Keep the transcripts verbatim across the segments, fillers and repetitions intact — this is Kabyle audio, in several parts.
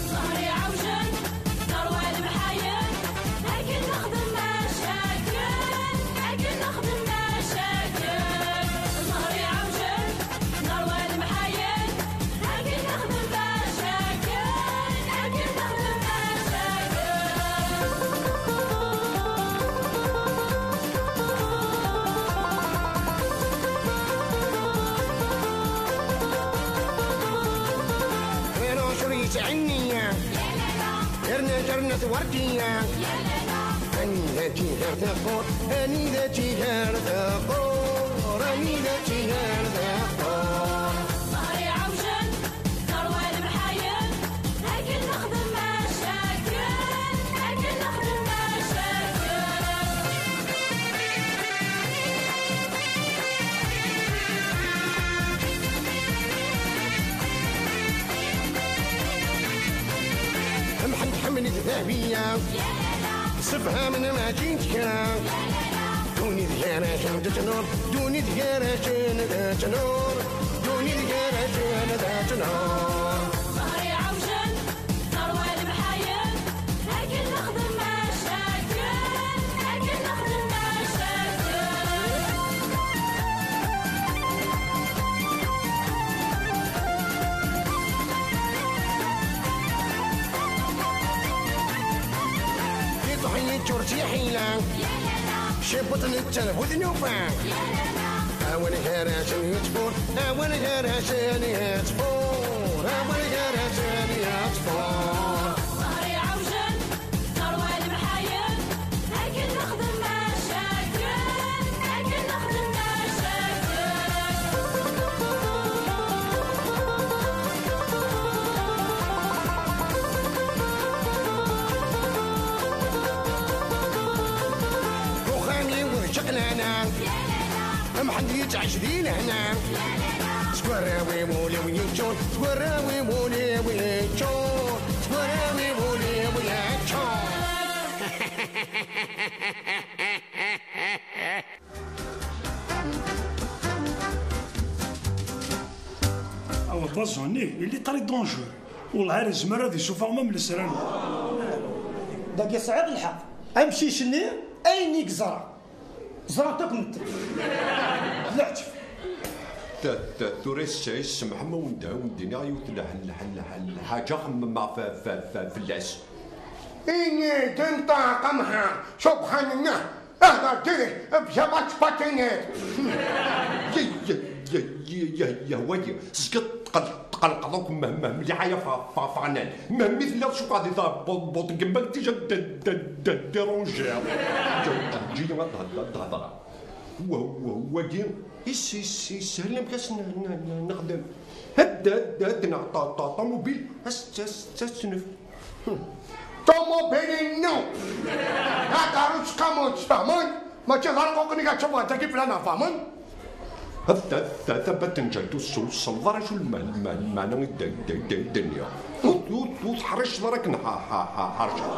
ظهري عوجل، ثروة المحايل، لكن نخدم مشاكل، لكن نخدم مشاكل. ظهري عوجل، ثروة المحايل، لكن نخدم مشاكل، لكن نخدم مشاكل. Rnu cur yesɛi nniya. Yerna yerna twardiyya. Anida tt-iger teqqur, anida tt-iger teqqur, anida tt-iger teqqur. ظهري عوجل، ثروة المحايل، لكن نخدم مشاكل، لكن نخدم مشاكل. Mḥend ḥemmel d dabiya. Sefham n maǧin kra. Duni d garajen d tnur. Duni d garajen d tnur. Duni d garajen d tnur. ظهري عوجل، ثروة المحايل، لكن نخدم مشاكل، لكن نخدم مشاكل. Yeṭṭeḥ-iyi ččur ttyiḥila. Cibuṭ netta bu tnufa. Awal gar-asen yettfur, awal gar-asen yettfur, awal gar-asen yettfur. ظهري عوجل، ثروة المحايل، لكن نخدم مشاكل، لكن نخدم مشاكل. Uxxam-iw d čaqlana. Mḥend yettɛic di lehna. Seg warraw-iw ul-iw yeččur, seg warraw-iw ul-iw yeččur, seg warraw-iw ul-iw yeččur. Awa, Bazoni, il est très dangereux. Wellah, ar yezmer ad isuffeɣ ma mlesran. Dagi sɛiḍ lḥeqq. Amcic-nni, ayen i yeẓra, ẓran-t akk medden. D leɛǧeb. Ta, ta, tura s-, s-, semḥem a wen-d-, a wen-d-iniɣ yiwet n lḥ-, lḥ-, lḥ-, lḥaǧa xemmemeɣ f-, f-, f-, fell-as. Ini-d nṭaq amḥar, subḥan Allah, ahder diri-k, bjama tfatinet. Ye, ye, ye, ye, ye, ye, wagi, sget tqel-, tqelqeḍ akk meh-, meh-, mliḥ aya fa-, fa-, faɣnan. Mehmi telliḍ cuqeɛ di ta-, bu-, bu-, tgemma déjà d-, d-, d-, d-, déranger. Ǧǧi-, ǧǧi-, ǧǧi-, ad d-, d-, d-hedreɣ. Wa-, wa-, wagi, is-, is-, ishel amek as n-, n-, n-, nexdem. Had, had, had, neɣ ta-, ta-, ṭamubil, as-, as-, as-, as-, Ṭumubil-inu! Aḍar useqqamu tfehmeḍ? Mačči d arquq-nni ad tafeḍ dagi fell-aneɣ fehmeḍ? Tabat n jadu tesselseḍ ara acu lmeɛna i d-nniɣ. Ur teḥriceḍ ara akken ḥerceɣ.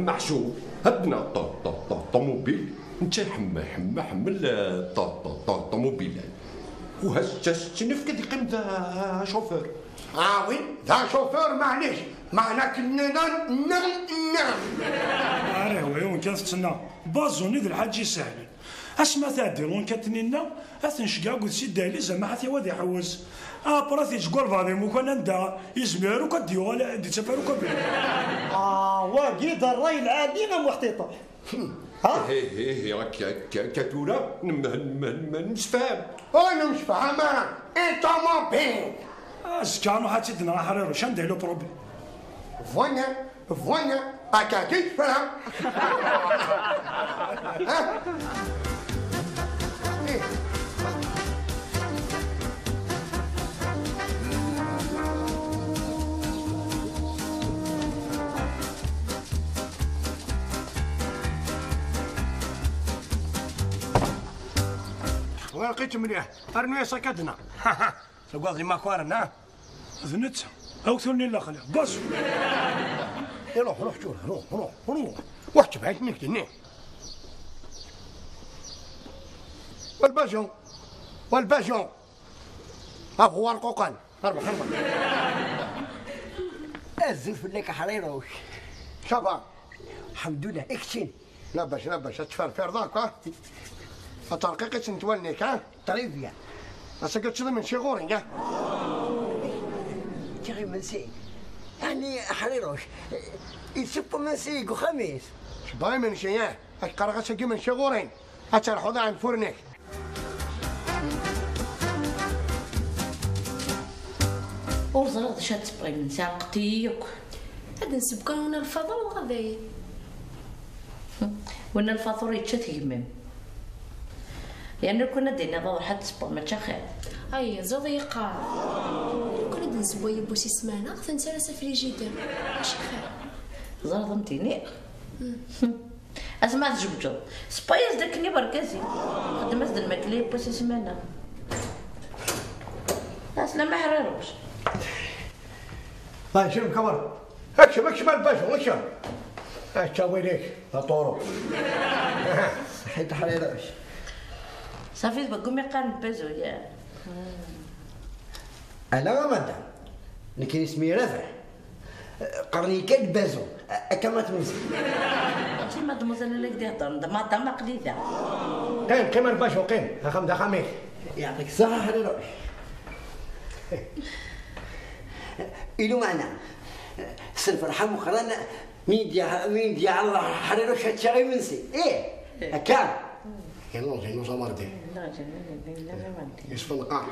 Meḥsub, had neɣ ṭumubil, netta iḥemmel, iḥemmel, iḥemmel ṭumubilat. Uha s-, s-, s-, nefk ad yeqqim d acufur. Ah oui, d acufur, maɛlic, meɛna kenniḍen nneɣ, nneɣ. Arih, wa yiwen kan tettnaɣ. Bazuni d lḥaǧ isehlen. Asma tɛeddi l'enquête-nni-nneɣ, ad t-nceggeɛ akked Si Dali, zama ḥafi ad iḥewwes. Après, ad t-yeǧǧ deg walbeɛḍ imukan anda yezmer akk ad d-yuɣal, ad d-ittaf ara akk abrid. Ah, wagi d ṛṛay lɛali a Muḥtiṭ. Ha? He, he, he, akka, akka, akka tura, nem-, nem-, nem-, nemsefham. Ur nemsefham ara, i ṭumubil. Azekka, ruḥ ad tt-id-nɣer aḥriruc, anda yella uproblème? Vwana, vwana, akka d isefra. Ha? Eh. Ɣelq-itt mliḥ. Rnu-yas akadna. Tuggaḍ imakaren, ha? D netta. Awtul-nni n lexla. Basu! Iruḥ, ruḥ, tura, ruḥ, ruḥ, ruḥ. Ruḥ, tebɛet nek dinni. Walbajo, walbajo. Abu warquqan. Arbaḥ, arbaḥ. Azul fell-ak, a Ḥriruc. Ça va? Ḥemdullah, i keččini? Labas, labas, ad tferfireḍ akk, ha? A terqiqit n wallen-ik, ha? Très bien. Ass-agi ad teččeḍ imensi ɣur-i, ha? Ččiɣ imensi. Ɛni, a Ḥriruc, iseww imensi deg uxxam-is? Sebba imensi, ha? Ad k-qqareɣ ass-agi imensi ɣur-i. Ad terḥuḍ aɛenfur-nnek. Ur ẓriɣ d acu ad ttebɣi imensi, ɛerqent-iyi yakk. Ad nseww kan win lfaḍur dɣa dayen. Win lfaḍur yečča-t gma-m. Yerna lukan ad d-tiniḍ ruḥ ad ttebɣ, mačči axir? Ay, ẓriɣ yeqqar. Lukan ad nseww yiwwas i ssmana, ad t-nettarra s afrijidir. Mačči axir? Ẓriɣ ad m-d-iniɣ. Asma tjewǧeḍ, ṣebba-yas-d akken i wergaz-im. Xdem-as-d lmakla yiwwas i ssmana. Aslama Ḥriruc. Ṭayib, kemmel. Akcem, akcem ar lbazu, akcem. Akka win-ik, a ṭuru. Ḥit Ḥriruc. Ṣafi, d bagum i qqaren lbazu, ya. Ala a madam, nekk isem-i Rabeḥ. Qqaren-iyi kan lbazu, akka mademoiselle. Mačči mademoiselle la k-d-iheddren, d madam aql-i da. Qqim, qqim a lbazu, qqim, axxam d axxam-ik. Yeɛṭik ṣṣeḥḥa a Ḥriruc. Ilumeɛna, s lferḥ ameqqran, mi d-ya-, mi d-yeɛreḍ Ḥriruc ad ččeɣ imensi. Ih, akka. Illuẓ, illuẓ amardi. Illuẓ, illuẓ amardi. Yesfenqar.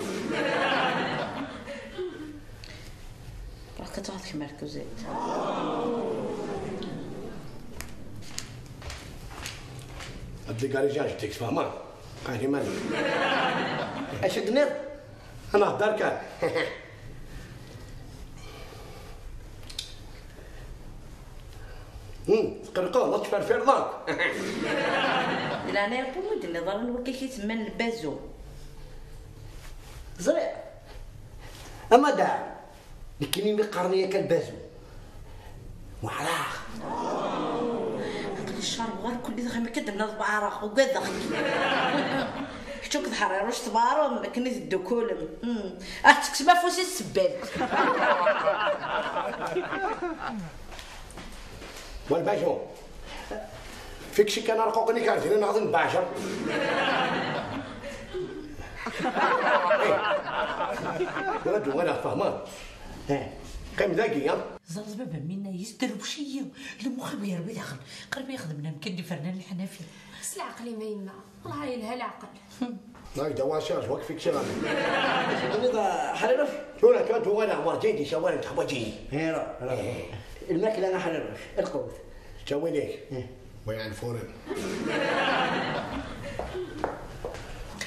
Ruḥ ad tṛuḥeḍ kemm ar tkuzint. Ad dégarijeɣ jeddi-k, tfehmeḍ? Qɛed iman-ik. Acu d-tenniḍ? Ad nehder kan. Hmm, tqelqeḍ, ad tferfireḍ akk. Di leɛnaya-k, umi d-tenniḍ ara n wakka i k-isemman lbazu? Ẓriɣ. Ama da, nekkini mi qqaren yakka lbazu. Weɛreɣ. Aql-i cerbeɣ ar kulli, dɣa mi k-id-tenniḍ weɛreɣ, ugadeɣ-k. Kečč akked Ḥriruc tbeɛrem akken i teddukulem. Hmm. Ad tekksem afus i tsebbalt. Wa lbazu. Fiksi kan arquq-nni kan din neɣ d nbeɛjer. Wala d-uɣaleɣ fehmeɣ. Eh, qqim dagi, ya. Ẓerẓ baba minna yesderwec-iyi. Lmux-iw yerwi daxel. Qrib yexdem amkan d ifernan n leḥnafi. S leɛqel-im a yemma. Wellah yelha leɛqel. Nag da wa charge, wa kfik charge. Tenniḍ Ḥriruc? Tura kan tuɣal ɣer din di sawal n teḥwaǧin. Hira, hira. Lmakla a Ḥriruc, lqut. Ttawil-ik. Eh. Wa yeɛni furin.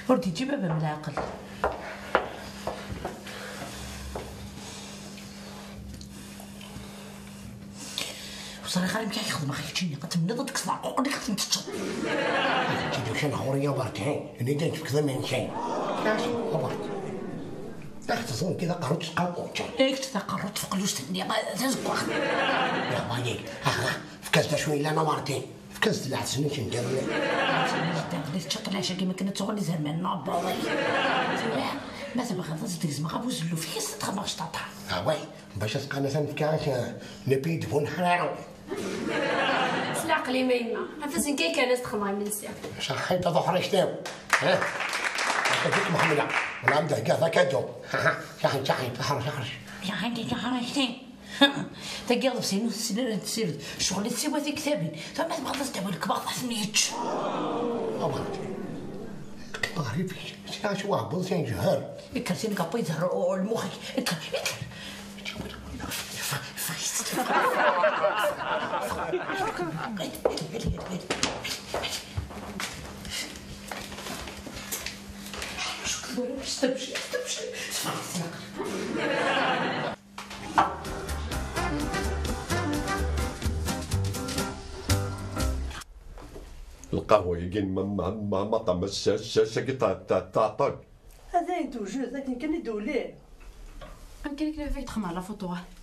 Ur d-yeǧǧi baba-m leɛqel. Ur ẓriɣ ara amek ara k-xedmeɣ keččini, ad temneḍ ad tekkseḍ aɛquq-nni ad ten-teččeḍ. Ad teǧǧiḍ ucan ɣur-i a Werdiɛi, ini-d ad tefkeḍ iman-ik. Acu a Werdiɛi? Ad teẓẓleḍ kra aqerru-k s tqerruct. Nek d taqerruct tfeqlust-nni tazeggaɣt. Yeɛḍa-yi, aha, efk-as-d acu yellan a Werdiɛi. Efk-as-d lɛeslek n iḍelli. Lɛeslek n iḍelli teččaḍ leɛca-agi mi akken ad tuɣal izerman n uɛebbuḍ-ik. Tura, ma tebɣiḍ ad s-d-gezmeɣ abuzelluf-ik, ad s-d-xedmeɣ cṭaṭa. Away. Bac as-qqaren atan fkiɣ-ak, eh, le pays de Bonheur. S leɛqel-im a yemma, ɣef asenka kan ad s-texmeɣ imensi. Caḥḥit ad uḥrict-iw. Eh? Akka dik Mḥemla. Wala am d-heggaɣ takadu. Caḥḥit, caḥḥit, aḥrec, aḥrec. Caḥḥit, caḥḥit. Tagi ɣef sin ur tessin ara tessired. Ccɣel-is siwa tiktabin. Tura ma tebɣiḍ ad s-d-tawi lekbaɣ ad ten-yečč. Awer. Qqim ɣer ifi. Sɛiɣ cwiṭ uɛebbuḍ, sɛiɣ jher. Ikker sin gaṭu yezher u-, u-, lmux-ik. Ikker, ikker. Lqahwa-agi ma, ma, ma, ma ṭṭam ass-, ass-, ass-agi ta-, ta-, taɛṭel. Atan tewjed, akken kan i d-uli. Akken akken baba yetxemmer la photo-a.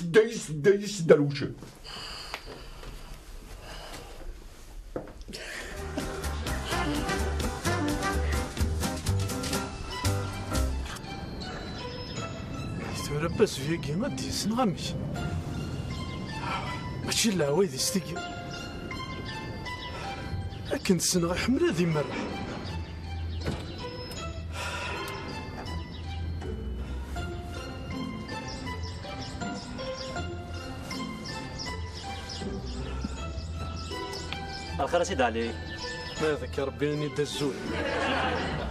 sedda, yessedda, yessedda lewcen. Tura Pazuf-agi ad d-yas neɣ amek? Mačči d leɛwayed-is tigi. Akken ssneɣ iḥemmel ad imerreḥ. Lxir a Sidi Ɛli. Ma d akka Rebbi ini-d azul.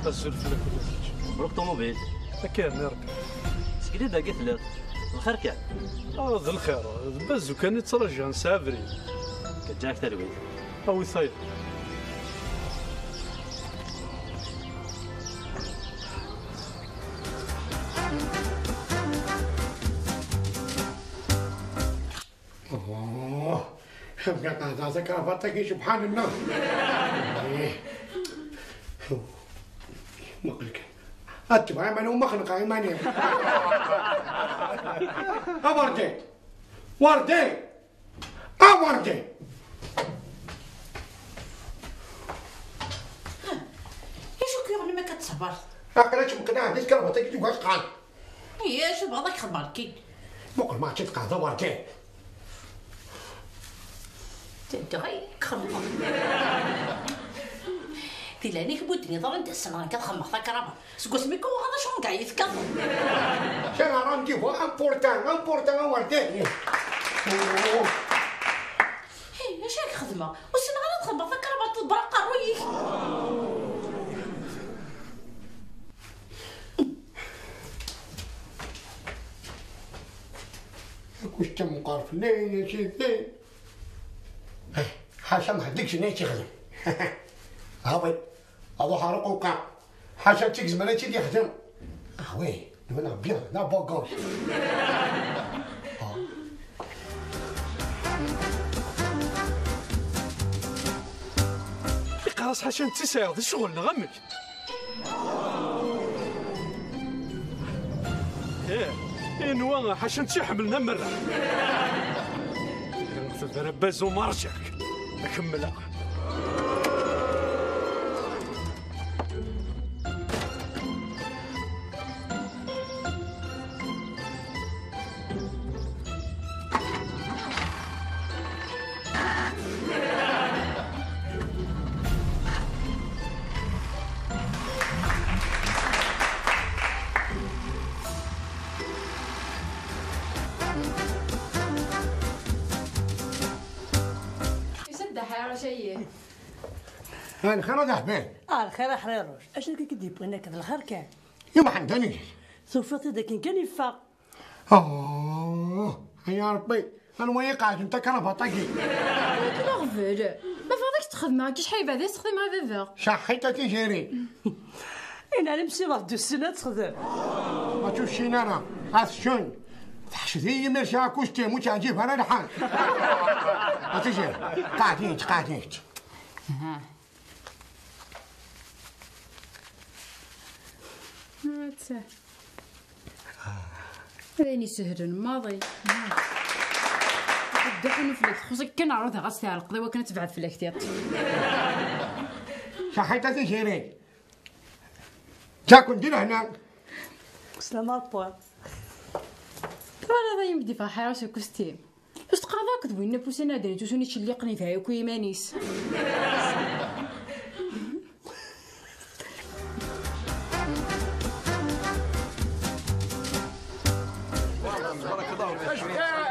Azul fell-ak ula d kečč. Mebruk ṭumubil. Akka yerna Rebbi. Seg-li dagi telliḍ. Lxir kan. Ah, d lxir. D Bazu kan i ttṛajiɣ, nesɛa abrid. Ǧǧiɣ-ak talwit. Awi tayeḍ. Oh, xemka tahda takravat-agi, subḥan Allah. Muqel kan. Ad tebɣa iman-iw ma xenqeɣ iman-iw. A Werdi! Werdi! A Werdi! Acu k-yuɣen imi akka tettṣebbeṛ? Aql-ak meqqneɣ di tkravat-agi tugar tqal. Ihi, acu tebɣiḍ ad k-xedmeɣ nekkini? Muqel ma tt-id-tqeɛdeḍ a Werdi. Teddeɣ ay k-xedmeɣ. Di leɛnaya-k, bu ddin iḍarren d-asen, nekk ad xedmeɣ takravat. Seg wasmi i k-uɣeɣ d acu n gay i tekkateḍ? C'est un rendez-vous important, important a Werdi. Hey, acu ad k-xedmeɣ? Ur ssineɣ ara ad xedmeɣ takravat tḍebber aqerruy-ik. Kuc d tameqqar fell-i, a sidi. Ḥaca ma ḥedd deg-sen ay tt-ixdem. Awi, aḍu ḥaruq uqaɛ. Ḥaca d tigezman ay tt-id-ixdem. Awi, d win Rebbi, d abagos. Iqqar-as ḥaca netta i sɛiɣ d ccɣel neɣ amek? Ih, inwa ḥaca netta iḥemmlen amerreḥ. Tebra Bazu marjak. Ad kemmleɣ. Yusa-d Dda Ḥriruc-ayi. Ah, lxir a Dda Ḥbib. Ah, lxir a Ḥriruc. Acu akka i k-id-yewwin akka d lxir kan? Iwaḥ anda neg? Tufiḍ-t-id akken kan yeffeɣ. Oh, ay Ṛebbi, anwa i iqeɛden takrabaṭ-agi? Akken aɣbel. Ma bɣiɣ ad k-tt-xedmeɣ, akka acḥal yebɛed ad s-texdem ɣer baba. Saḥit a Tiziri. Inɛel imsiweḍ d ussin ad texdem. Ma tt-ussin ara, ad teccen. Teḥced-iyi mi rciɣ akustim, ur tt-ɛǧib ara lḥal. A Tiziri, qeɛdit, qeɛdit. Aha. Atta. D ayen isehlen maḍi. Dda ḥunu fell-ak, txuṣ-ik kan ɛruḍ ɣas tɛelqeḍ i wakken ad tebɛed fell-ak tiṭ. Saḥit a Tiziri. Ǧakun di lehna. Slama Paul. Twalaḍ ay imdi ferḥiɣ s akustim. Ur s-teqqareḍ akked winna n wussan ad d-yettusun icelliqen yebha akk i yiman-is.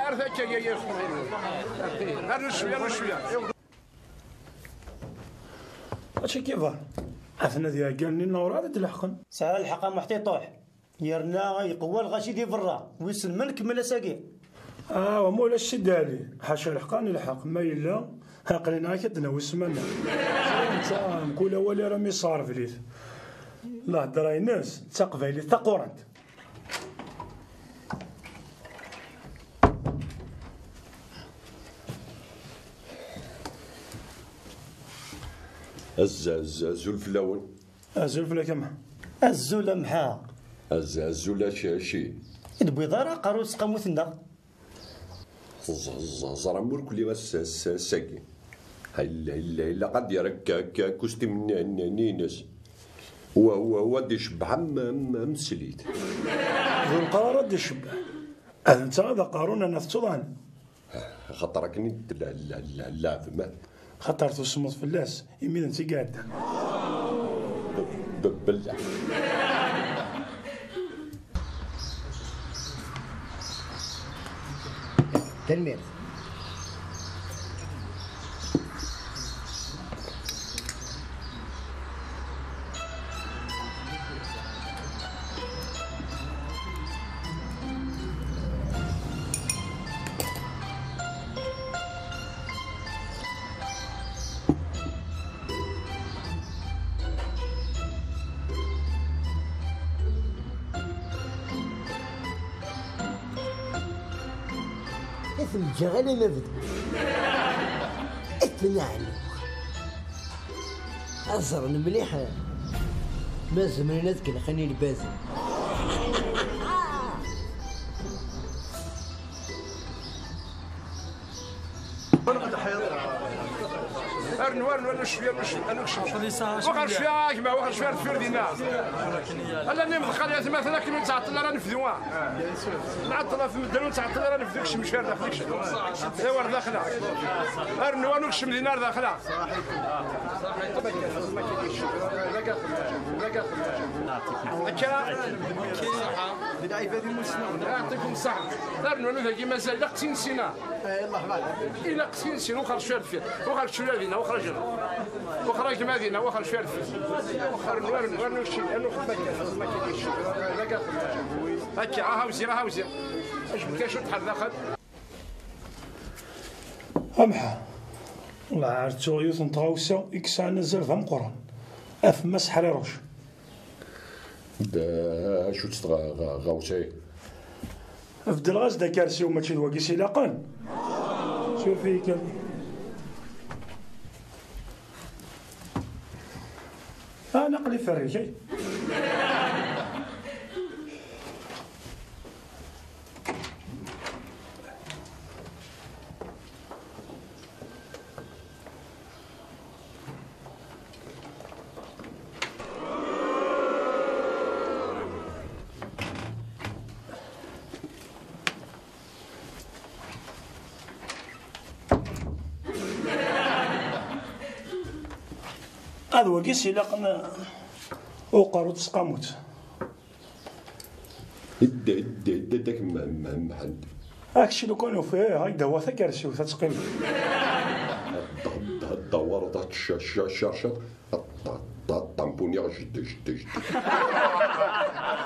Ar takka ya ya. Ar cwiya, ar cwiya. Acu kibar? Atan ad iɛeggalen-nni n lewraɣ ad d-leḥqen. Sɛiɣ lḥeqq a Muḥtiṭuḥ. Yerna yeqwa lɣaci di berra. Wissen ma nkemmel ass-agi. Ah, ma ulac Sidi Ɛli. Ḥaca lḥeqq, ɛni lḥeqq. Ma yella, aql-aneɣ akka d-nawi ssmana. Netta, mkul awal ara mi yesseɣreblit. Lhedra-ines, d taqbaylit taqurant. Azz-, azz-, azul fell-awen. Azul fell-ak a Mḥa. Azul a Mḥa. Azz-, azul a Ci-, Ci. I d-tewwiḍ ara aqerru n tseqqamut-nneɣ? Ẓ-, ẓ-, ẓer amurkli ass-, ass-, ass-agi. Illa, illa, ilaq ad d-yerr ak-, ak-, akustim n-, n-, n-, ines. Wa, wa, wa d-icebbeḥ am, am, am slit. D lqrar ad d-icebbeḥ. Ad netta ad aqerru-nneɣ tettuḍan. Axaṭer akken i d-la-, la-, la-, leɛbem. Xaṭer tusmeḍ fell-as, imi d netta i iɛeddan. B-, b-, bella. Tanemmirt. I ten-ǧǧeɣ alamma bdu. I ten-ɛelmeɣ. Ad ẓren mliḥ ma zemren ad kellxen i lbaz. Rnu, rnu, rnu cwiya, rnu cwiya, rnu cwiya. Waxer cwiya a gma, waxer cwiya ar deffir dinna. Ala nni mdexxal ya tma, akken ur nettɛeṭṭil ara nebdu. Nɛeṭṭel ɣef medden ur nettɛeṭṭil ara nebdu, kcem ar daxel, kcem. Iwa ar daxel. Rnu, rnu kcem dinna ar daxel. Akka. Yɛṭikum ṣṣeḥḥa. Rnu, rnu dagi mazal laqtin sina. Ilaq sin sin, wexxer cwiya deffir, wexxer cwiya dinna, wexxer ajra. Wexxer a gma dinna, wexxer cwiya deffir. Rnu, rnu, rnu kečči, rnu xedm akka, xedm akka kečči. Akka, aha wziɣ, aha wziɣ. Ajbed kacu tḥer daxel. A Mḥa, wellah ar ttuɣ yiwet n tɣawsa i yesɛan azal d ameqqran. Af Mass Ḥriruc. D acu-tt tɣa-, tɣa-, tɣawsa-ya? Beddleɣ-as-d akarsiw, mačči d wagi s ilaqen. Suref-iyi kan. Ah, naqli ferrik, ay. Ad wagi s ilaqen uqerru n tseqqamut. Idda, idda, idda, idda, Mḥend. Ak cnu kan ufiɣ, ay d-awa takersiwt ad teqqim. Ḍ-, ḍ-, ḍ-, ḍawar, ḍ-, ca-, ca-, ca-, ca-, ḍ-, ḍ-, ḍ-, ḍambuniɣ jedd, jedd, jedd.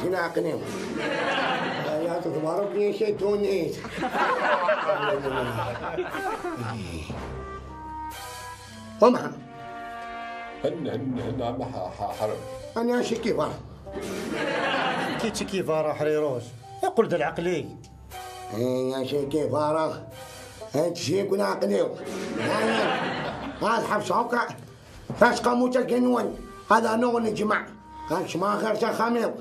Sin aqli. Ya tḍebbreḍ-iyi si ddunit. Umha. Hen, hen, hen, ama ha, ha, harem. Ani acu i k-iḍeṛṛen? Ki tt-ik-iḍeṛṛen, ḥriruc? Iqqel-d leɛqel-ik. Ay, acu i k-iḍeṛṛen? Ad tt-ǧǧiɣ leɛqel-iw. Ad ḥebseɣ akk. Tasqamut-agi-nwen, ad rnuɣ neǧmeɛ. Ad kecmeɣ axir s axxam-iw.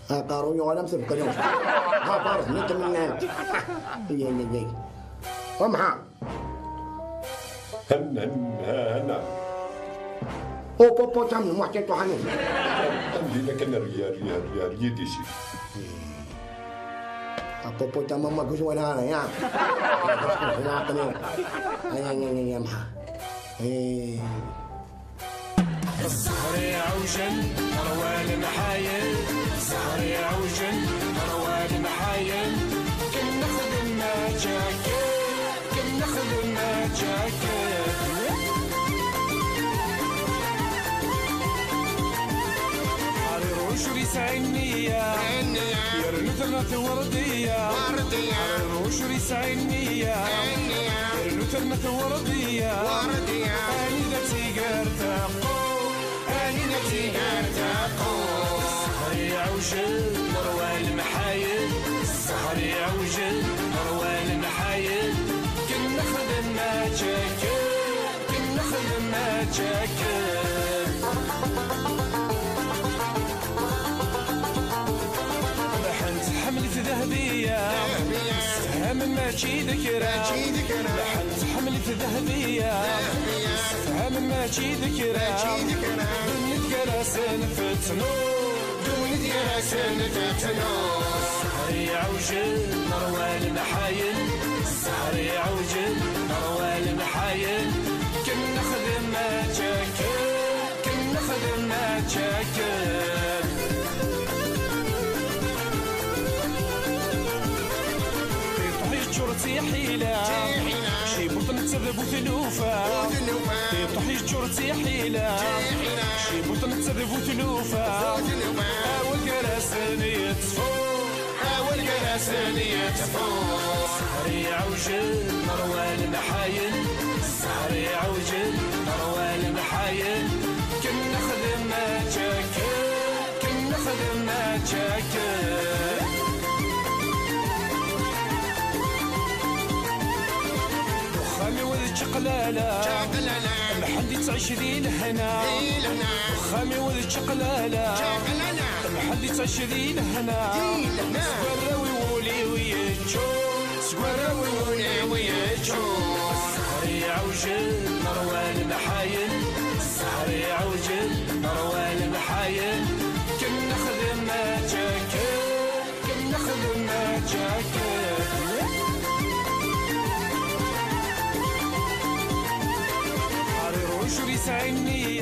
Aqerru yuɣal am tebqelluct. Ɣafar, nekk mennant. Umha. Hen, hen, ha, hana. Upuputam n Muḥ Tiṭuḥanin. Am dinna kan ar, ar, ar, ar yidis-ik. Apuputam ma guzwala ara, ya. Ay, ay, ay, ay, ay, ay. Zzher iɛewjen, ṛwan mḥayen. Zzher iɛewjen, ṛwan mḥayen. Ken nexdem aǧakir, ken nexdem aǧakir. Ḥriruc ur yesɛi nniya, yernu terna twerdiya. Ḥriruc ur yesɛi nniya, yernu terna twerdiya. Anida tigar taqqu, anida tigar taqqu. Zzher iɛewjen, ṛwan mḥayen. Zzher iɛewjen, ṛwan mḥayen. Ken nexdem aǧakir, ken nexdem aǧakir. Lḥan tḥemmel-it Dahbiya. Sefhamen mačči d kra. Lḥan tḥemmel-it Dahbiya. Sefhamen mačči d kra. Ddunit gar-asen tettnu. Ddunit gar-asen tettnu. Zzher iɛewjen, ṛwan mḥayen. Zzher iɛewjen, ṛwan mḥayen. Ken nexdem aǧakir, ken nexdem aǧakir. Tiṭuḥ yeččur d tiḥila, cibuṭ netta d bu tlufa. Tiṭuḥ yeččur d tiḥila, cibuṭ netta d bu tlufa. Awal gar-asen yeṭṭef. Awal gar-asen yeṭṭef. Zzher iɛewjen, ṛwan mḥayen. čaqlala. Mḥend yettɛic di lehna. Uxxam-iw d čaqlala. Mḥend yettɛic di lehna. Seg warraw-iw ul-iw yeččur. Seg warraw-iw ul-iw yeččur. Ssḥer iɛewjel, nerwa lemḥayel. Ssḥer iɛewjel, nerwa lemḥayel. Ken nexdem ajakel. Ken nexdem ajakel. Ḥrir ucur yesɛi nniya.